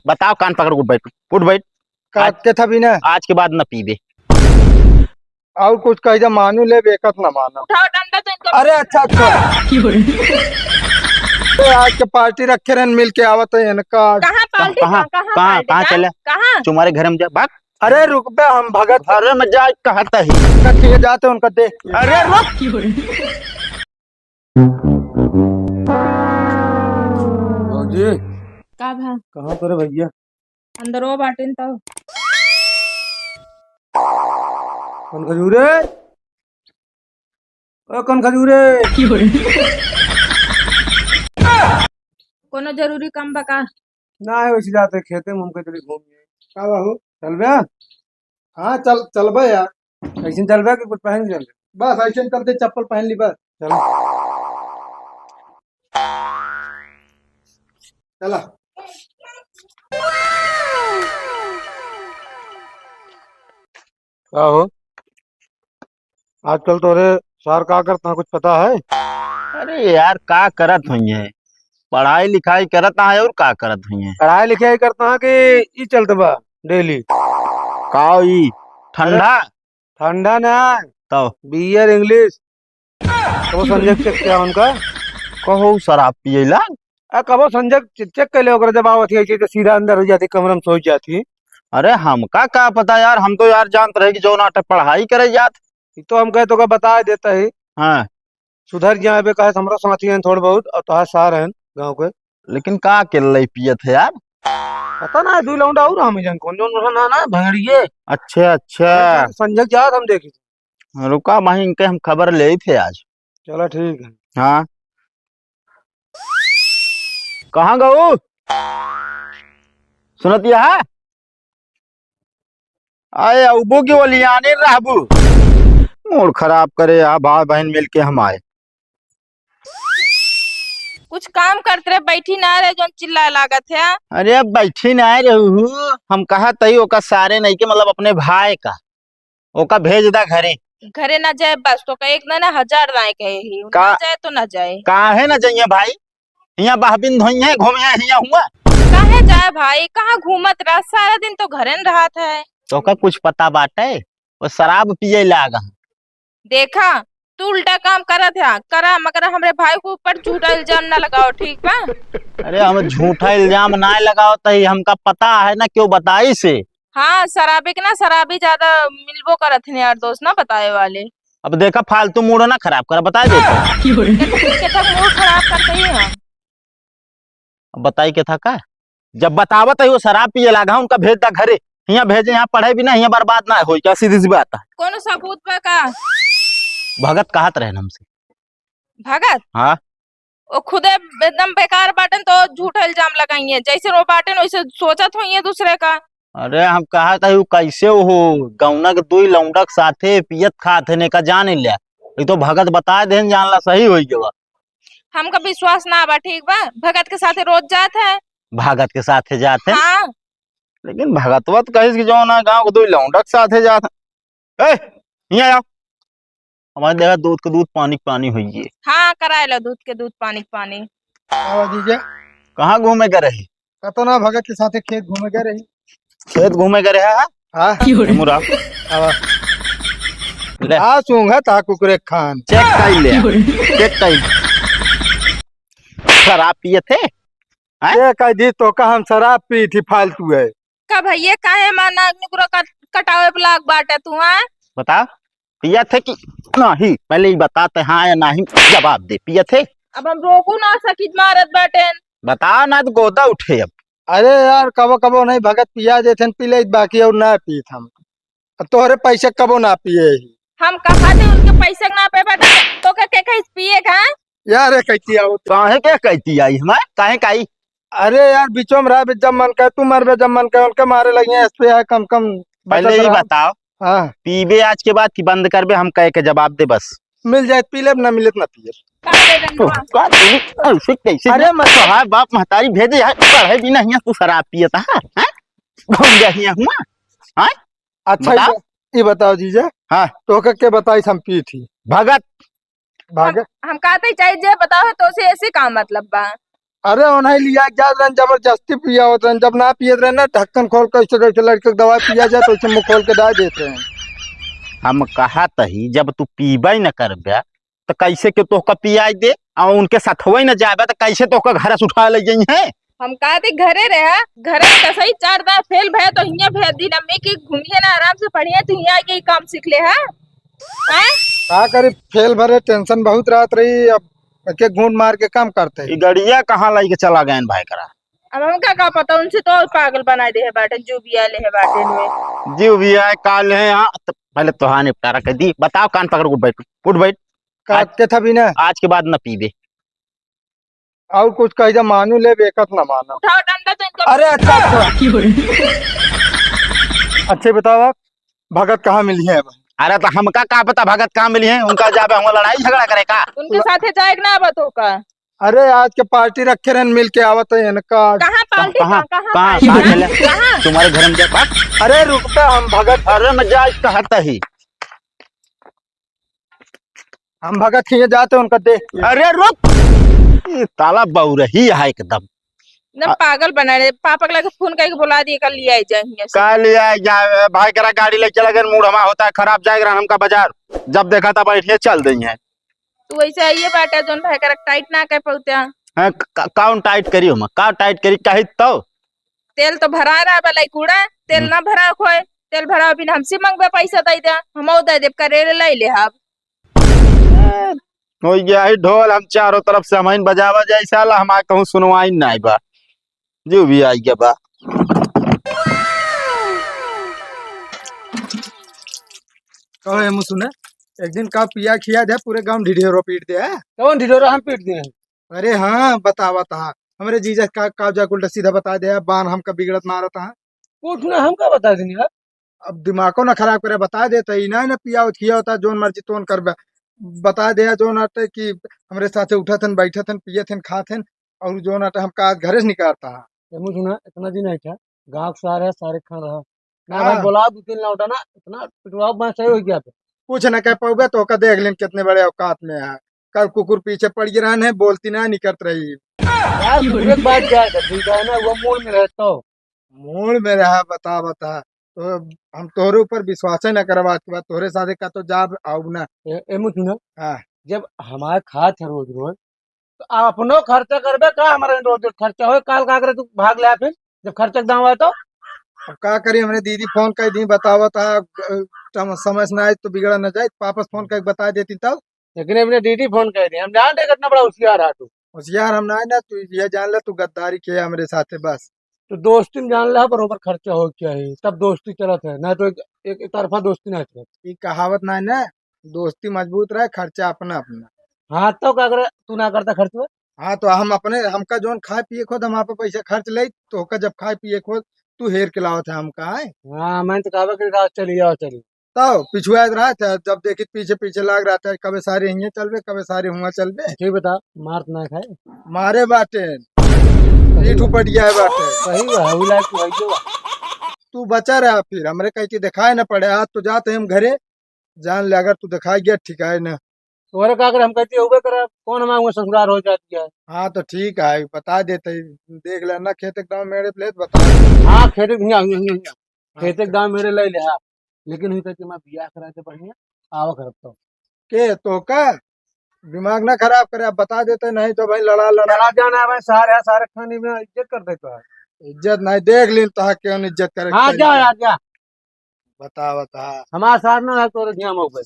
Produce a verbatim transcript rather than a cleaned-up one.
बताओ, कान पकड़ के उठ बैठ, उठ बैठ। का आज, के था भी ना? आज के बाद न पीबे। और कुछ कह दे, मानू ले, बेकत न मानो। उठाओ डंडा तो इनको। अरे अच्छा, अच्छा। ए, आज के पार्टी रखे रहन, मिल के आवत है इनका। कहाँ पार्टी? कहाँ, कहाँ, कहाँ कहाँ, पार्टी? कहाँ कहाँ? चले? कहाँ? तुम्हारे घर में जा, भाग। अरे रुक बे, हम भगत। अरे मत जा, कहता ही। कथिए जाते उनका दे। अरे रुक। भौजी। का भा? कहाँ तोरे भैया? अंदरो बाटिन तो। कौन खजूरे? ओ कौन खजूरे? कोनो जरूरी काम बा का? ना है, वैसे जाते खेते में, हमके तनी घूम ले। का बाबू? चलबे? हाँ, चल, चलबे यार। ऐसे चलबे कि कुछ पहन के चलबे? बस ऐसे चलते, चप्पल पहन ली बस। चलो। चला। का हो? आजकल तोरे सार का करत हैं, कुछ पता है? अरे यार, का करत होइहैं? पढ़ाई लिखाई करत हैं और का करत होइहैं? पढ़ाई लिखाई करत हैं कि ई चलत बा डेली? का ई ठंडा? अरे, ठंडा ना। तो? Beer, English. कबो संजय चेक किया उनका? कहो शराब पिएला? आ, कबो संजय चे-, चेक कर ले ओकरा, जब आवत है ऐसे तो सीधा अंदर हो जाती, कमरा में सो जाती। अरे हमका का पता यार, हम तो यार जानत रहे कि जौन आटे पढ़ाई करे जात। ई तो हम कहे तो का बता देता है। हाँ। सुधर जाए बे, काहे से हमरा साथी हैं थोड़ बहुत और तोहार सार हैं गाँव के। लेकिन का अकेले पियत है यार? पता ना, दुई लौंडा और हम जन कौन जौन ना, ना, भंगड़िए। अच्छा, अच्छा। संजय जात हम देखी। रुका भाई, इनके हम खबर लेइत है आज। चला ठीक है। हाँ। कहाँ गऊ? सुनत यहा? आए अबू की ओलियाने रहबू। मूड खराब करे, आ भाई बहन मिल के हम आए। कुछ काम करत रहे, बैठी ना रहे, जौन चिल्लाए लागत है। अरे अब बैठी ना रहू, हम कहत ही ओका सारे नहीं के, मतलब अपने भाई का। ओका भेज दा घरे। घरे ना जाए बस, तो का एक ना, ना हजार दाएं कहे ही, का-, ना जाए तो ना जाए। काहे ना जाइए भाई? हियाँ बहबिन धोइए, घूमिए हियाँ हुआ। काहे जाए भाई, कहाँ घूमत रह, सारा दिन तो घरे न रहत है। तो का कुछ पता बाटे? वो शराब पिए लाग। देखा, तू उल्टा काम करत है, करा, मगर हमरे भाई के ऊपर झूठा इल्जाम ना लगाओ, ठीक बा? अरे हम झूठा इल्जाम ना लगाओ, तही हमका पता है ना, क्यों बताई से। हाँ, शराबी के ना, शराबी ज्यादा मिलबो करत हैं यार दोस्त ना बताए वाले। अब देखा, फालतू मूड ना खराब करा, बताए देता। केथा, केथा मूड खराब करते ही हम। अब बताई केथा का? जब बतावत है वो शराब पिए लागा, उनका भेज दा घरे। हियाँ भेजे, यहाँ पढ़े भी ना, हियाँ बर्बाद ना होई, क्या सीधी सी बात है। कोनो सबूत बा का? भगत कहत रहे हमसे। भगत? हाँ। वो खुदे एकदम बेकार बाटन तो झूठा इल्जाम लगाइए, जैसे वो बाटन वैसे सोचत होइए दूसरे का। अरे हम कहत ही, उ कैसे हो गौना के दुई लौंडक साथे पियत खात है, ने का जान लिया। ये तो भगत बता देन, जान ला सही होई गवा। हमका विश्वास ना बा, ठीक बा? भगत के साथे रोज जात है। भगत के साथे जात है? हाँ। लेकिन भगतवा तो कहिस कि जौन है गाँव के दुई लौंडक साथे जात है। ए, हियाँ आओ। हमारे देखा दूध के दूध, पानी के पानी होइए। हाँ, कराए लो दूध के दूध, पानी के पानी। आवा जीजा। कहाँ घूमे गए रही? कतना भगत के साथे खेत घूमे गए रही। खेत घूमे गए रहे, हाँ? हाँ। मुरा। आवा। ले। आ सूंघत हा कुकुरे खान। चेक कर ले। चेक कर। शराब पिए थे? हैं? ये कह दी तो का हम शराब पी थी, फालतू है। का भैया, काहे माँ नाग नुकरो कट-, कटावे पे लाग बाटे तू, हाँ? बता, पिया थे कि नहीं? पहले ही बताते हाँ या नहीं, जवाब दे, पिया थे? अब हम रोकू ना सकी, मारत बाटेन। बता ना तो गोदा उठे अब। अरे यार, कबो कबो नहीं भगत पिया देथे, पी ले, बाकी और ना पीत हम। अब तोहरे पैसे कबो ना पिए ही। हम कहा थे उनके पैसे ना पे बाटे, तो के, के कहीं पिए का? यार, ये कहती आओ। काहे के कहती आई हमार? काहे काई? अरे यार, बीचो में रहा, जब मन करे तू मरबे, जब मन करे उनके मारे लगी है, इस पे है कम कम पहले बचत ही रहा। बताओ, हाँ। पीबे आज के बाद कि बंद करबे, हम कह के जवाब दे बस। मिल जाए पी लेब, ना मिले तो ना पिए। का रे रंगवा? का तू ऐसे कैसे? अरे मत। तोहार बाप महतारी भेजे है, पढ़े भी नहीं है, तू शराब पिए था, हैं? घूम गया हियाँ हुआ, हैं? अच्छा, बताओ। ये, ये बताओ जीजा। हाँ। तो के, के बताई हम पी थी? भगत। भागे? हम, हम कहते ही चाहे जे बताओ तो से ऐसे का मतलब बा? अरे, उन्हें लिया के जात रहन, जबरदस्ती पियावत रहन। जब ना पियत रहन ना, ढक्कन खोल के ऐसे, जैसे लड़के के दवाई पिया जाए, तो ऐसे मुंह खोल के डाल देत रहन। हम कहत ही, जब तू पीबे न करबे, तो कैसे के तोहका पियाई दे? और उनके सथवे न जाबे, तो कैसे तोहका घर से उठा ले जाई है? हम कहते घरे रहे, घरे कसई चार दांत फेल भए, तो हियां भेज दी, अम्मी की घूमिए ना, आराम से पढ़िए, तो हियां आके ही काम सीख ले है। हैं? का करी, फेल भरे, टेंशन बहुत रात रही, अब एक एक घूंट मार के काम करते। ई गड़िया कहाँ लेके चला गए भाई करा? अब हमका का पता, उनसे तो और पागल बनाए दे है बाटे, जो भी आले है बाटे में। जो भी आए, काल है यहाँ, तो पहले तोहार निपटारा कर दी। बताओ, कान पकड़ के बैठ, उठ बैठ। का आज, के था भी ना? आज के बाद न पीबे। और कुछ कह दे, मानू ले, बेकत न मानो। उठाओ डंडा तो इनको। अरे, अच्छा, अच्छा। अच्छे बताओ आप, भगत कहाँ मिली है अब? अरे, तो हमका का पता भगत कहाँ मिली है? उनका जाबे हम लड़ाई झगड़ा करे का? उनके साथे जाए के ना बा तो का? अरे, आज के पार्टी रखे रहन, मिल के आवत है इनका। कहाँ पार्टी? कहाँ? कहाँ, कहाँ कहाँ? पार्टी? कहाँ चले? कहाँ? तुम्हारे घर में जा, भाग। अरे, रुकता हम भगत। अरे, मैं जा कहता ही। हम भगत के यहाँ जाते उनका देख के। अरे रुक, ई ताला बौरही है एकदम। न आ- पागल बना रहे, पापा के लगे फोन करके बुला दिए, कल ले आई जाए हियां से। कल ले आई जाए, भाई करा गाड़ी लेके चला गए, मूड हमारा होता है खराब, जाए रहन हमका बाजार, जब देखा था बैठिए चल देंगे। तू वैसे आइए बाटे, जोन भाई करा टाइट ना कर पाते हैं। हैं, का, कौन टाइट करी हम, का टाइट करी, कही तो? तेल तो भरा रहा बा, लाई कूड़ा, तेल हम्म। ना भरा खोए, तेल भरा बिन हमसे मंगबे पैसा दे दे, हम दे देब, करेले ले ले हब। हो गया है ढोल, हम चारों तरफ से हम बजावा जाए, साला हमारे कहूँ सुनवाई नहीं बा, जो भी आई गया बा। कहो एमू सुने, एक दिन का पिया खिया दे, पूरे गांव ढिढोरा पीट दे, हैं? कौन ढिढोरा हम पीट दे हैं? अरे हाँ, बतावा था, हमरे जीजा का कागजा उल्टा सीधा बता दे, बान हमका बिगड़त मारत है। कुछ ना, हमका बता देनी है। अब दिमागो ना खराब करे, बता देते ही ना, ना पिया उत किया होता, जोन मर्जी तोन करबे, बता दे, जोन आटे कि हमरे साथे उठत हन, बैठत हन, पियत हन, खात हन, और जोन आटे हमका आज घरे से निकारता है। एमू सुना, इतना दिन ऐठा, गाँव के सारे, सारे खान रहा। ना हाँ। भाई, बोला दो तीन लौटा ना, इतना पिटवाओ, मैं सही हो गया था। कुछ ना कह पाओगे तो का देख लेन कितने बड़े औकात में है। कल कुकुर पीछे पड़ गई रहन है, बोलती ना निकलत रही। यार, कुकुर एक बात क्या है, ठीक है ना, वो मूड में रहे तो। मूड में रहा, बता, बता। तो हम तोहरे ऊपर विश्वास ही ना करब, आज के बाद तोहरे साथे का तो जाब आउब ना। ए, एमू सुना। हाँ। जब हमारे खात है रोज रोज, तो आप अपनो खर्चा करबे का? हमारे रोज रोज खर्चा होए, काल का करे तू भाग ले फिर, जब खर्चा के दाम आए तो? अब का करी, हमरे दीदी फोन कर दी, बतावत है, अ, तम-, समय से ना आए तो बिगड़ा ना जाए, वापस फोन करके बता देती तब। लेकिन अपने दीदी फोन कर दी, हम जान रहे कितना बड़ा होशियार है तू। होशियार हम ना है ना, तू ये जान ले, तू गद्दारी किया हमरे साथे बस। तो दोस्ती में जान ला, बरोबर खर्चा हो क्या है, तब दोस्ती चलत है, ना तो एक, एक, एक तरफा दोस्ती ना चलत। ई कहावत ना है ना, दोस्ती मजबूत रहे, खर्चा अपना अपना। हाँ, तो का करे, तू ना करता खर्च में? हाँ, तो हम अपने, हमका जोन खाए पिए खुद हम आप पैसा खर्च ले, तो का जब खाए पिए खुद तू हेर के लावत है हमका, आए? हाँ, मैं तो कहबे कि रात चली जाओ, चली। तो पिछुआ रहा था, जब देखी पीछे पीछे लाग रहा था, कबे सारे हियां चलबे, कबे सारे हुआ चलबे। ठीक बता, मार तो ना खाए? मारे बाटे, पीठ उपट गया है बाटे। सही बा, हऊ लायक तू है जो बा। तू बचा रहा फिर, हमरे कह के दिखाए ना पड़े, आज तो जाते हम घरे, जान ले अगर तू दिखाई गया ठिकाए ना। तोहरे का अगर हम कहती होबे करे, कौन हमारे हुआ ससुराल हो जाती है? हाँ तो ठीक है, बता देते, देख लेना खेत के दाम मेरे प्लेट बता। हाँ, खेत के, हियां, हियां, हियां, हियां। हाँ, खेते के दाम मेरे ले ले, हाँ। लेकिन हुई कहती, "मैं बियाह करा के बढ़िया, आवा करब तो।" के तो का? दिमाग ना खराब करे, अब बता देते, नहीं तो भाई लड़ा, लड़ा। चला जाना है भाई, सारे, सारे खानी में इज्जत कर देता है। इज्जत नहीं, देख लीन तो केवन इज्जत करे। हाँ, जा यार, जा। बता, बता। हमारा सार ना है, तोरे ध्यान हो गए।